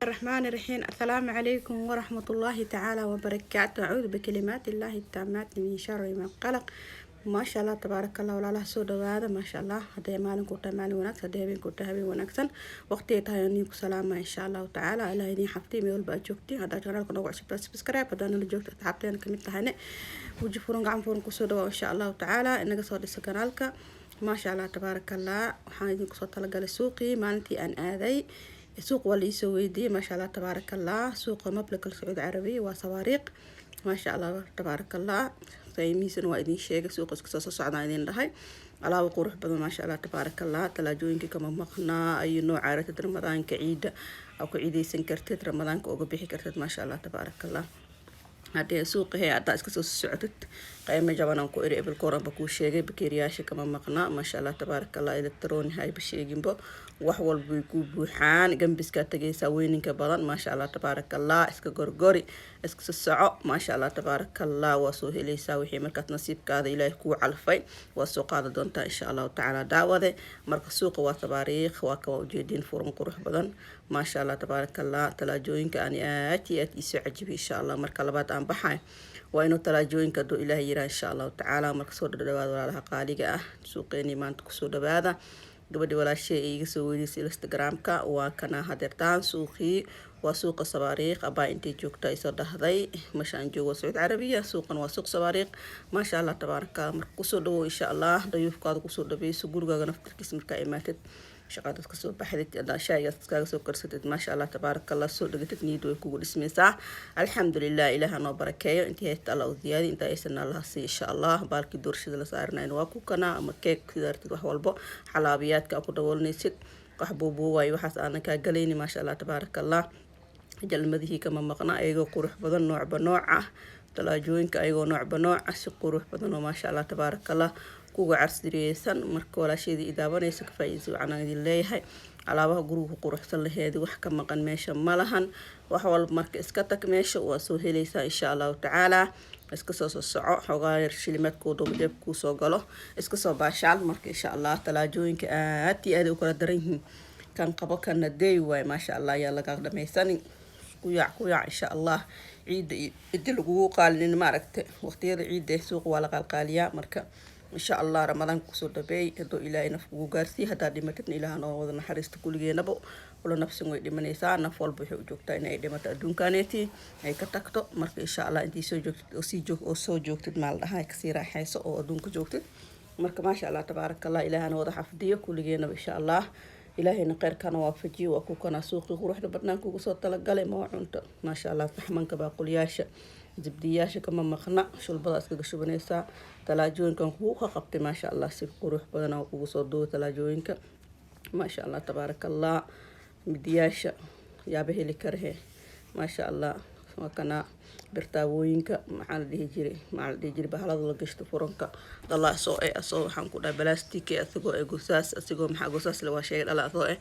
الرحمن الرحيم. السلام عليكم ورحمة الله تعالى وبركاته. أعوذ بكلمات الله التامات من شر ما خلق. Maasha Allah, tabaaraka Allah. Walaalaha, soo dhawaada. Maasha Allah, hadday maalin ku tahay, maalin wanaagsan. Hadday habeen ku tahay, habeen wanaagsan. Waqtigay tahay aan ku salaama, insha Allahu tacaala. Allah idiin xaftiy meel walba aad joogtiin. Haddaa channelka noogu cusubtaa, subscribe. Haddaa nala joogta, asxaabteena kamid tahayne, weji furan, gacan furan kusoo dhawaa, insha Allahu tacaala. Inaga soo dhisa kanaalka. Maasha Allah, tabaaraka Allah. Waxaan idinku soo talagalay suuqii maalintii aan aaday. Suuq waa laisoo weydiiyey. Maasha Allah, tabaaraka Allah. Suuqa Mamlaka Sacuudi Carabiya waa Sawaariiq. Maasha Allah, tabaaraka Allah. Qiimihiisana waa idin sheegay. Suuqa iska soo socdaan idin dhahay. Alaabo qurux badan, maasha Allah, tabaaraka Allah. Talaajooyinka kama maqnaa. Ayu nooca ratid Ramadaanka, ciida aa ku ciideysan kartid, Ramadaanka uga bixi kartid. Maasha Allah, tabaaraka Allah. Haddee suuqa hee haddaa iska soo socotid, qiimo jaban aan ku iri. Ebilkoranba kuu sheegay. Bakeeriyaasha kama maqnaa. Maasha Allah, tabaaraka Allah. Electronic hayba sheeginbo, wax walba way kuu buuxaan. Gambiskaa tagaysaa, weyninka badan. Maasha Allah, tabaaraka Allah. Iska gorgori, iska soco. Maasha Allah, tabaaraka Allah. Waa soo helaysaa wixii markaas nasiibkaada Ilaahay kuu calfay, waa soo qaada doontaa, insha Allahu tacaala. Daawade, marka suuqa waa Tabaariikh. Waa kawa ujeediin, furan qurux badan. Maasha Allah, tabaaraka Allah. Talaajooyinka ani aad iyo aad iisoo cajibay. Insha Allah, marka labaad aan baxay waa inuu talaajooyinka, hadduu Ilaahay yiraa, insha Allahu tacaala. Marka soo dhadhawaada, walaalaha qaaliga ah. Suuqeenii maanta kusoo dhawaada. Gabadhi walaashay ay iga soo weydiisay Instagramka, waa kana hadeertaan suuqii. Waa suuqa Sabaariikh. Abaa, intay joogta isoo dhahday. Masha aan joogo Sacuudi Carabiya, suuqan waa suuq Sabaariikh. Maasha Allah, tabaaraka. Marka kusoo dhawow, insha Allah. Dayuufkaada kusoo dhaweyso, gurigaaga naftarkiisa markaa imaatid, shaqadaad kasoo baxdid, hadaa shaayigaas iskaaga soo karsatid, maasha Allah, tabaaraka Allah, soo dhigatid, niyadda way kugu dhismaysaa. Alxamdulilah. Ilaaha noo barakeeyo. Intii haysta Allah u ziyaadi, inta haysana Allah sii, insha Allah. Baalkii doorshada la saaranayna waa ku kanaa, ama keeg sida artid, wax walbo xalaabiyaadka aa ku daboolanaysid, wax buubuuwayo, waxaas aanan kaa galayni. Maasha Allah, tabaaraka Allah. Jalmadihii kama maqna, ayagoo qurux badan, noocba nooc ah. Talaajooyinka ayagoo noocba nooc ah, si qurux badan oo, maasha Allah, tabaaraka Allah, kuga carsiriyeysan. Marka walaasheedii idaabanaysa, ka faa-iideysa waxaan idin leeyahay. Alaabaha guriga ku quruxsan laheedi, wax ka maqan meesha ma lahan, wax walba. Marka iska tag meesha, waa soo helaysaa, insha Allahu tacaala. Iska soo soco, xoogaa yar shilimaadkuu duuba jeeb kuu soo galo, iska soo baashaal. Marka insha Allah, talaajooyinka aad iyo aad u kala daran yihiin. Kan qabo, kana deey waay. Maasha Allah, ayaa lagaa dhamaysanin. Ku yaac, ku yaac, insha Allah. Ciidda iyo cidi lagugu qaalinin, maaragta. Waqtiyada ciidda suuqa waa la qaalqaaliyaa. Marka insha Allah, Ramadaanka kusoo dhabeey, hadduu Ilaahay naf kugu gaarsiiya. Haddaa dhimatidna, Ilaah noo wada naxariista kuligeenaba. Wala nafsin way dhimanaysaa. Naf walba waxay u joogtaa inay dhimato, adduunkaneetii ay ka tagto. Marka insha Allah, intii soo joogtid oo sii joog oo soo joogtid, maal dhaha kasii raaxayso oo adduunka joogtid. Marka maasha Allah, tabaaraka Allah. Ilaahana wada xafdiyo kuligeenaba, insha Allah. Ilaahayna kheyrkana waafajiyo. Waa ku kanaa suuqii quruxda badnaan kugu soo talagalay. Ma cunto? Maasha Allah. Saxmanka, baaqulyaasha, zibdiyaasha kama maqna. Shulbada iskaga shubanaysaa. Talaajooyinkan kugu ka qabtay, maasha Allah, si qurux badan oo kugu soo duuba talaajooyinka. Maasha Allah, tabaaraka Allah. Midiyaasha yaaba heli karahe. Maasha Allah, waa kana birtaawooyinka. Maxaa la dhihi jiray? Maxaa la dhihi jiray? Bahalada la gashto furanka, dhala asoo eh, asoo waxaan ku dhahay balastic, asigoo eh gosaas, asigoo maxaa gosaas le waa sheegay, dhala asoo eh.